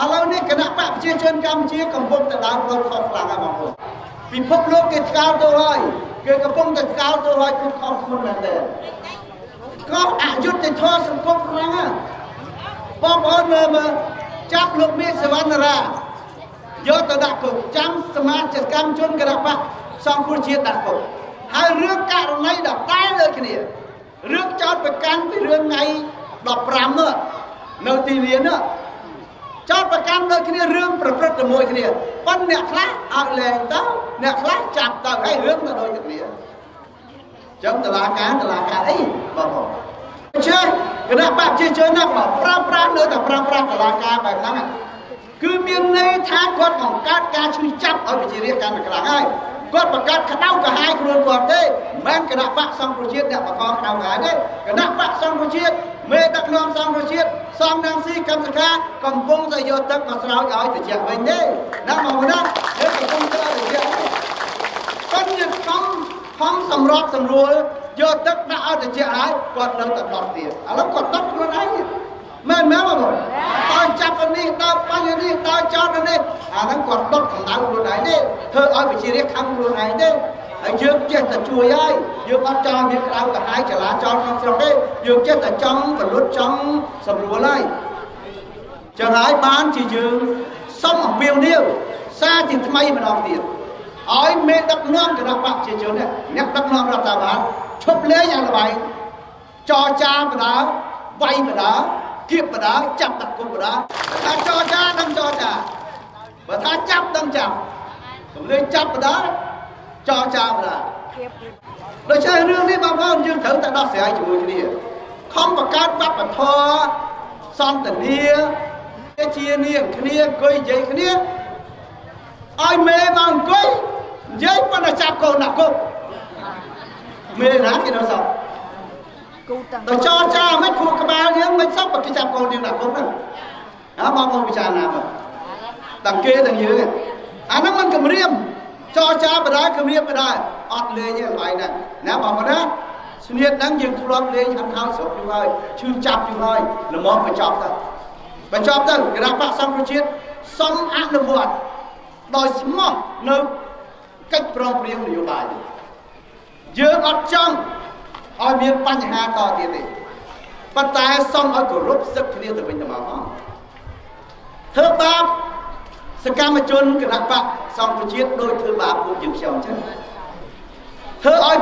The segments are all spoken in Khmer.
ឥឡូវនេះគណៈបកប្រជាជនកម្ពុជាកំពុងតែដើរផ្លូវខុសខ្លាំងហើយបងប្អូនពិភពលោកគេថ្កោលទោសហើយគេកំពុងតែថ្កោលទោសហើយគឺខុសធ្ងន់មែនទេកោអយុត្តិធម៌សង្គមខ្លាំងណាស់បងប្អូនមើលមើលចាប់លោកមៀចសវណ្ណរាយកទៅដាក់គុកចាំសមាជិកកម្មជនគណៈបកសង្គ្រោះជាតិដាក់គុកហើយរឿងករណីដដែលដូចគ្នារឿងចោតប្រកាន់ពីរឿងថ្ងៃ15នោះនៅទីលាននោះចោតប្រកាន់ដូចគ្នារឿងប្រព្រឹត្តជាមួយគ្នាប៉ុន្តែអ្នកខ្លះឲ្យលែងទៅអ្នកខ្លះចាប់ទៅហើយរឿងទៅដូចគ្នាចឹងតឡាការតឡាការអីបងប្អូនចេះគណៈបកប្រជាជនណាបើប្រើប្រាស់នៅតែប្រើប្រាស់តឡាការបែបហ្នឹងគឺមានន័យថាគាត់បង្កើតការឈឺចាប់ឲ្យប្រជារាស្ត្រកាន់តែខ្លាំងហើយគាត់បង្កើតក្តៅក្រហាយខ្លួនគាត់ទេមិនមែនគណៈបកសង្គ្រោះជាតិអ្នកបង្កក្តៅក្រហាយទេគណៈបកសង្គ្រោះជាតិមេដឹកនាំសង្គ្រោះជាតិសំរងស៊ីកម្មសខាកំពុងតែយកទឹកមកស្រោចឲ្យត្រជាក់វិញទេណាបងប្អូនណាគេកំពុងតែត្រជាក់ប៉ុន្តែខំសម្របសម្រួលយកទឹកដាក់ឲ្យត្រជាក់ហើយគាត់នៅតែដុតទៀតឥឡូវគាត់ដុតខ្លួនឯងមែនមែនបងប្អូនតើចាប់នេះតើបាញ់នេះតើចោតនេះអាហ្នឹងគាត់ដុតកម្ដៅខ្លួនឯងទេធ្វើឲ្យប្រជារាស្ត្រខំខ្លួនឯងទេហើយយើងចេះតែជួយហើយយើងអត់ចង់មានក្តៅក្រហាយចលាចលក្នុងស្រុកទេយើងចេះតែចង់បលុតចង់សម្រួលហើយចឹងហើយបានជាយើងសុំអំពាវនាវសារជាថ្មីម្ដងទៀតឲ្យមេដឹកនាំគណៈបកប្រជាជននេះអ្នកដឹកនាំរដ្ឋាភិបាលឈប់លេងអាល្បែងចរចាបដាវាយបដាគៀបបដាចាប់ដាក់គុកបដាថាចរចាដឹងចរចាបើថាចាប់ដឹងចាប់កុំលេងចាប់បដាចរចាបដាដូច្នេះរឿងនេះបងប្អូនយើងត្រូវតែដោះស្រាយជាមួយគ្នាខំបង្កើតវប្បធម៌សន្តានាជានាងគ្នាអង្គុយនិយាយគ្នាឲ្យមេមកអង្គុយនិយាយប៉ុន្តែចាប់កូនដាក់គុកមេណាគេនៅសោះទៅចរចាមិនខួរក្បាលយើងមិនសោះបើគេចាប់កូនយើងដាក់គុកហ្នឹងណាបងប្អូនពិចារណាមើលទាំងគេទាំងយើងអាហ្នឹងមិនគម្រាមចរចាបដាគម្រាមបដាអត់លេងទេល្បែងហ្នឹងណាបងប្អូនណាស្នៀតហ្នឹងយើងធ្លាប់លេងហិនហោចស្រុកយូរហើយឈឺចាប់យូរហើយល្មមបញ្ចប់ទៅបញ្ចប់ទៅគណៈបកសង្គ្រោះជាតិសុំអនុវត្តដោយស្មោះនៅកិច្ចព្រមព្រៀងនយោបាយយើងអត់ចង់ឲ្យមានបញ្ហាតទៀតទេប៉ុន្តែសុំឲ្យគោរពសិទ្ធិគ្នាទៅវិញទៅមកផងធ្វើបាបសកម្មជនគណៈបកសង្គ្រោះជាតិដោយធ្វើបាបពួកយើងខ្ញុំចឹងធ្វើឲ្យ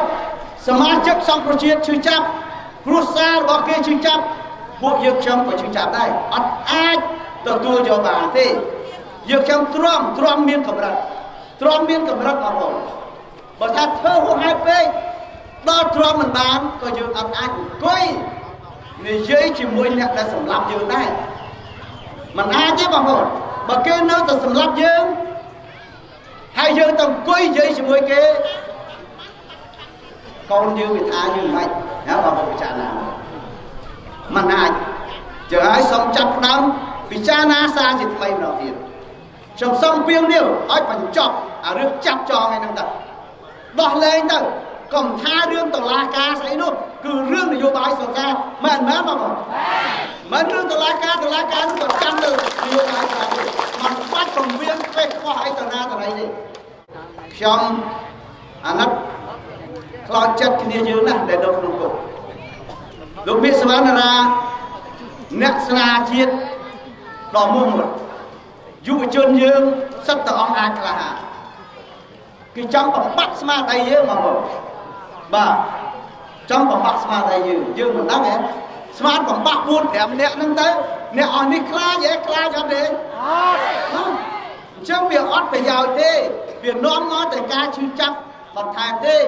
សមាជិកសង្គ្រោះជាតិឈឺចាប់គ្រួសាររបស់គេឈឺចាប់ពួកយើងខ្ញុំក៏ឈឺចាប់ដែរអត់អាចទទួលយកបានទេយើងខ្ញុំទ្រាំមានកម្រិតទ្រាំមានកម្រិតបងប្អូនបើថាធ្វើហួសហេតុពេកដល់ទ្រាំមិនបានក៏យើងអត់អាចអង្គុយនិយាយជាមួយអ្នកដែលសម្លាប់យើងដែរមិនអាចទេបងប្អូនបើគេនៅតែសម្លាប់យើងហើយយើងទៅអង្គុយនិយាយជាមួយគេកូនយើងវាថាយើងមិនណាបងប្អូនពិចារណាមិនអាចចឹងហើយសូមចាប់ផ្ដើមពិចារណាសារជាថ្មីម្ដងទៀតខ្ញុំសូមពៀវនាវឲ្យបញ្ចប់អារឿងចាប់ចងឯហ្នឹងទៅដោះលែងទៅកុំថារឿងតុលាការស្អីនោះគឺរឿងនយោបាយសង្ការមែនមែនបងប្អូនមិនរឿងតុលាការតុលាការនោះក៏ចាំទៅនយោបាយក្រៅទេមិនបាច់ពង្រៀនពេកខ្វះអីទៅណាទៅណីទេខ្ញុំអាណិតខ្លោចចិត្តគ្នាយើងណាស់ដែលនៅក្នុងគុកលោកមាសវណ្ណរាអ្នកស្នាជាតិដ៏មុំយុវជនយើងសិតតែអង្អាចក្លាហានគេចង់បំបាក់ស្មារតីយើងបងប្អូនបាទចង់បំបាក់ស្មារតីយើងយើងមិនដឹងទេស្មានបំបាក់4 5នាក់ហ្នឹងទៅអ្នកអស់នេះខ្លាចហ៎ខ្លាចអត់ទេអត់អញ្ចឹងវាអត់ប្រយោជន៍ទេវានាំមកតែការឈឺចាប់បន្ថែមទេ។